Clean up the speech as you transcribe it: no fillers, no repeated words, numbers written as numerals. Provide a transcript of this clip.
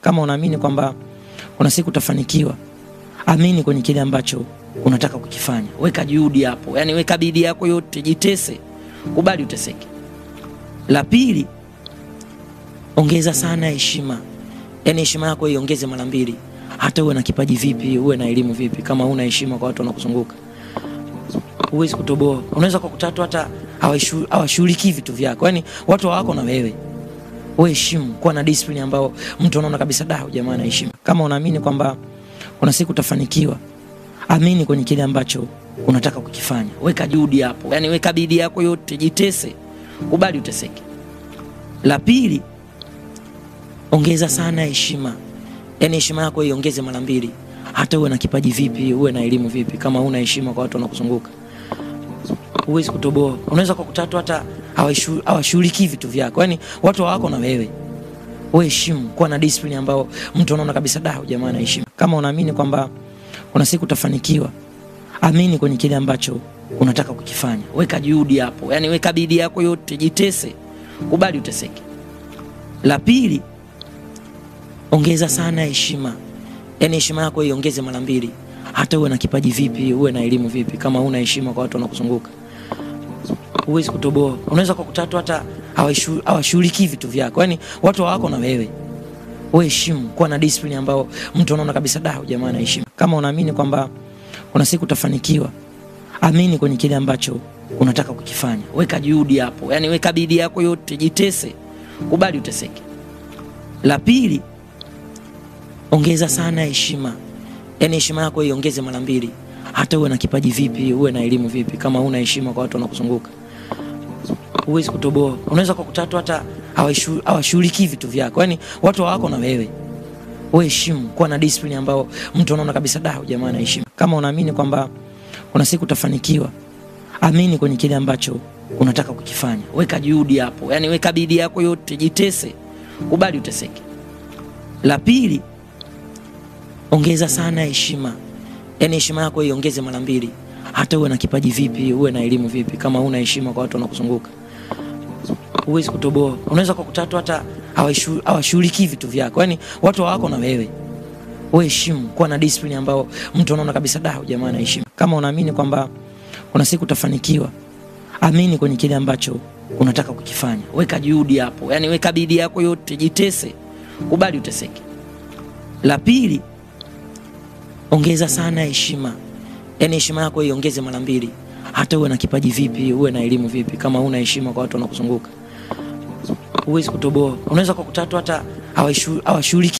Kama unaamini kwamba kuna siku utafanikiwa, amini kwenye kile ambacho unataka kukifanya. Weka juhudi hapo, yani weka bidii yako yote, jitese, kubali uteseke. La pili, ongeza sana heshima. Yani heshima yako iongeze mara mbili. Hata uwe na kipaji vipi, uwe na elimu vipi, kama huna heshima kwa watu wanaokuzunguka, huwezi kutoboa. Unaweza kukuta watu hata hawashughuliki vitu vyako, yani watu hawako na wewe. Wewe heshimu, kuwa na discipline ambao mtu anaona kabisa da, jamaa ana heshima. Kama unaamini kwamba kuna siku utafanikiwa, amini kwenye kile ambacho unataka kukifanya. Weka juhudi hapo, yani weka bidii yako yote, jitese, kubali uteseke. La pili, ongeza sana heshima. Yani heshima yako iongeze mara mbili. Hata uwe na kipaji vipi, uwe na elimu vipi, kama huna heshima kwa watu wanaokuzunguka, huwezi kutoboa. Unaweza kukuta watu hata hawashughuliki vitu vyako, yani watu hawako na wewe. Wewe heshimu, kuwa na discipline ambao mtu anaona kabisa da, jamaa ana heshima. Kama unaamini kwamba kuna siku utafanikiwa, amini kwenye kile ambacho unataka kukifanya. Weka juhudi hapo, yani weka bidii yako yote, jitese, kubali uteseke. La pili, ongeza sana heshima. Yani heshima yako iongeze mara mbili. Hata uwe na kipaji vipi, uwe na elimu vipi, kama huna heshima kwa watu wanaokuzunguka, huwezi kutoboa. Unaweza kukuta watu hata hawashughuliki vitu vyako, yani watu hawako na wewe. Wewe heshimu, kuwa na discipline ambao mtu anaona kabisa da, jamaa ana heshima. Kama unaamini kwamba kuna siku utafanikiwa, amini kwenye kile ambacho unataka kukifanya. Weka juhudi hapo, yani weka bidii yako yote, jitese, kubali uteseke. La pili, ongeza sana heshima. Yani heshima yako iongeze mara mbili. Hata uwe na kipaji vipi, uwe na elimu vipi, kama huna heshima kwa watu wanaokuzunguka, huwezi kutoboa. Unaweza kukuta watu hata hawashughuliki vitu vyako, yani watu hawako na wewe. Wewe heshimu, kuwa na discipline ambao mtu anaona kabisa da, jamaa ana heshima. Kama unaamini kwamba kuna siku utafanikiwa, amini kwenye kile ambacho unataka kukifanya. Weka juhudi hapo, yani weka bidii yako yote, jitese, kubali uteseke. La pili, ongeza sana heshima. Yani heshima yako iongeze mara mbili. Hata uwe na kipaji vipi, uwe na elimu vipi, kama huna heshima kwa watu wanaokuzunguka, huwezi kutoboa. Unaweza kukuta watu hata hawashughuliki vitu vyako, yani watu hawako na wewe. Wewe heshimu, kuwa na discipline ambao mtu anaona kabisa da, jamaa ana heshima. Kama unaamini kwamba kuna siku utafanikiwa, amini kwenye kile ambacho unataka kukifanya. Weka juhudi hapo, yani weka bidii yako yote, jitese, kubali uteseke. La pili, ongeza sana heshima. Yani heshima yako iongeze mara mbili. Hata uwe na kipaji vipi, uwe na elimu vipi, kama huna heshima kwa watu wanaokuzunguka, huwezi kutoboa. Unaweza kukuta watu hata hawashughuliki